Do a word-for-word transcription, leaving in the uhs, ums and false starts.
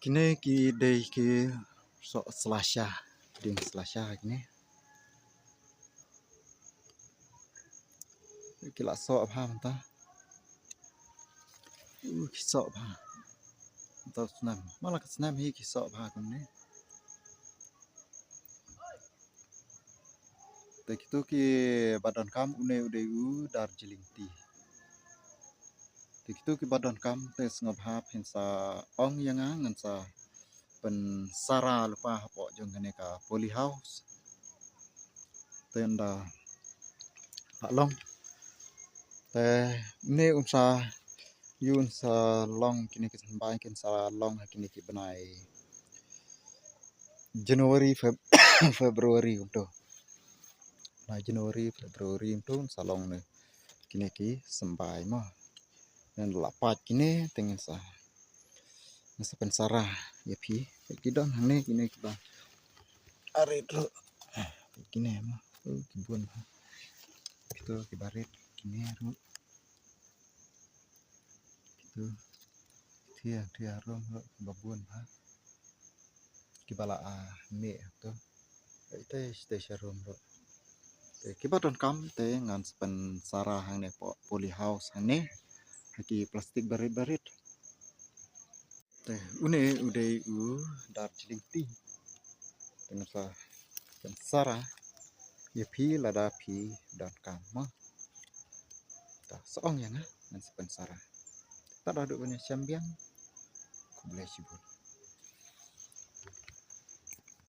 Kine ki dei ki soh slasha, ding slasha kine. Ki la soh bha mynta. Uh, ki soh bha. Mynta u snem. Mala ka snem hi ki soh bha kumne. Te kitu ki ba donkam une u dei u Darjeeling tea. Te kitu ki ba donkam te sngewbha phin sa ong ïa nga ngan sa pynsara lypa hapoh jong kane ka poly house. Te ynda la long te une un sa ïa un sa long kine ki symbai kin sa long ha kine ki bnai January, Feb-, February kumto. Bnai January, February kumto un sa long ne kine ki symbai mo. Ngan la pait kine te ngan sa, ngan sa pynsara ïa phi. Ki don hangne kine ki ba arit ruh. Kine mo. Oh, ki bun ha. Kitu ki ba rit kine ruh. Kitu. Thia, thia rum ruh ki ba bun bha. Ki ba la, ah, mih tu. Ite, ite sha rum ruh. Te ki ba donkam te ngan sa pynsara hangne po-, poly house hangne. Ha ki plastik barit barit. Te une u dei u Darjeeling tea. Te ngan sa pynsara ïa phi lada phi donkam mo. Ta sa ong ïa nga ngan sa pynsara. Ta da duk bane shem biang. Khublei shibun.